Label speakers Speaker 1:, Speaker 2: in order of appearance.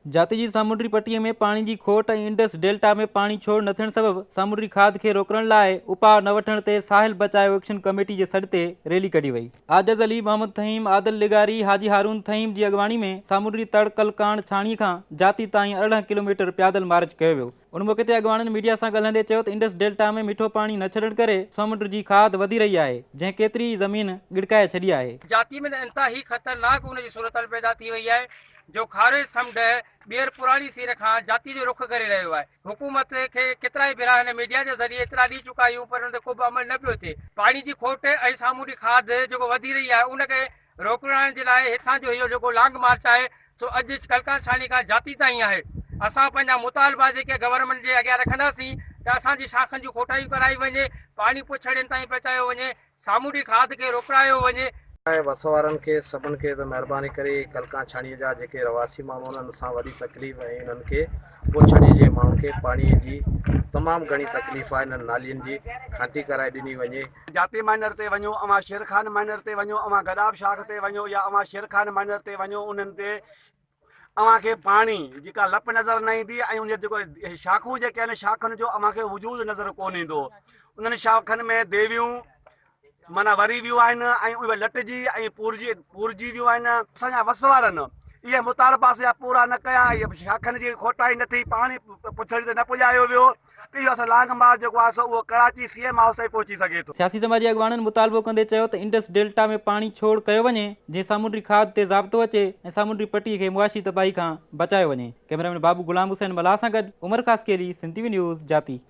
Speaker 1: جاتي جي سامونڊي پٽي ۾ پاڻي جي کوٽ ۽ انڊس ڊيلٽا ۾ پاڻي ڇوڙ نه ٿيڻ سبب سامونڊي کاڌ کي روڪڻ لاء اپاء نه وٺڻ تي ساحل بچايو ايڪشن ڪميٽي جي سڏ تي ريلي ڪڍي وئي. عاجز علي، محمد ٿهيم، عادل لغاري، حاجي هارون ٿهيم جي اڳواڻي ۾ سامونڊي تڙ ڪلڪاڻ ڇاڻي کان جاتي تائين 18 ڪلوميٽر پيادل مارچ ڪيو ويو. ان موقعي تي اڳواڻن ميڊيا سان ڳالهائيندي چيو ته انڊس ڊيلٽا ۾ مٺو پاڻي نه ڇڏڻ ڪري سمنڊ جي کاڌ وڌي رهي آهي، جنهن ڪيتري ئي زمين ڳڙڪائي ڇڏي آهي.
Speaker 2: جاتي ۾ ته انتهائي خطرناڪ ان جي صورتحال پيدا ٿي وئي آهي جو کاري سمنڊ ٻيهر پراڻي سير کان جاتي جو رخ ڪري رهيو آهي. حڪومت کي ڪيترائي ڀيرا هن ميڊيا جي ذريعي اطلاع ڏئي چڪا آهيون پر ان تي ڪوبه عمل نه پيو ٿئي. پاڻي جي کوٽ ۽ سامونڊي کاڌ جيڪو وڌي رهي آهي ان کي روڪرائڻ جي لاء اسان جو اهو جيڪو لانگ مارچ آهي سو اڄ ڪلڪان ڇاڻي کان جاتي تائين آهي. اسان پنهنجا مطالبا جيڪي گورنمينٽ جي اڳيان رکنداسين ته اسان جي شاخن جون کوٽايون ڪرائي وڃي، پاڻي پڇڙين تائين پهچايو وڃي، سامونڊي کاڌ کي روڪرايو وڃي.
Speaker 3: آء وس وارن کي سڀن کي ته مهرباني ڪري ڪلڪان ڇاڻي جا جيڪي رهواسي ماڻهو آهن انهن سان وڏي تڪليف ۽ انهن کي پوڇڙي جي ماڻهن کي پاڻي جي تمام گهڻي تڪليف آهي انهن نالين جي کانٽي ڪرائي ڏني وڃي.
Speaker 4: جاتي مائنر تي وڃو، اوهان شير خان مائنر تي وڃو، اوهان گڏاب شاخ تي وڃو يا اوهان شير خان مائنر تي وڃو انهن تي اوهان کي پاڻي جي ڪا لپ نظر نه ايندي ۽ ان جي جيڪو شاخون جيڪي آهن شاخن جو اوهان کي وجود نظر ڪونه ايندو انهن شاخن ۾ ديويون معنيٰ وري ويون آهن ۽ اهي لٽجي ۽ پورجي پورجي ويون آهن اسان جا وس وارن اهي مطالبا اسان جا پورا نه ڪيا شاخن جي کوٽائي نه ٿي پاڻي پڇڙي تي نه پڄايو ويو ته اهو اسان لانگ مارچ جيڪو آهي سو اهو ڪراچي سي ايم هائوس تائين پهچي سگهي ٿو.
Speaker 1: سياسي سماجي اڳواڻن مطالبو ڪندي چيو ته انڊس ڊيلٽا ۾ پاڻي ڇوڙ ڪيو وڃي جنهن سامونڊي کاڌ تي ضابطو اچي ۽ سامونڊي پٽي کي معاشي تباهي کان بچايو وڃي. ڪئميرامين بابو غلام حسين ملاح سان گڏ عمر خاصخيلي، سنڌ ٽي وي نيوز، جاتي.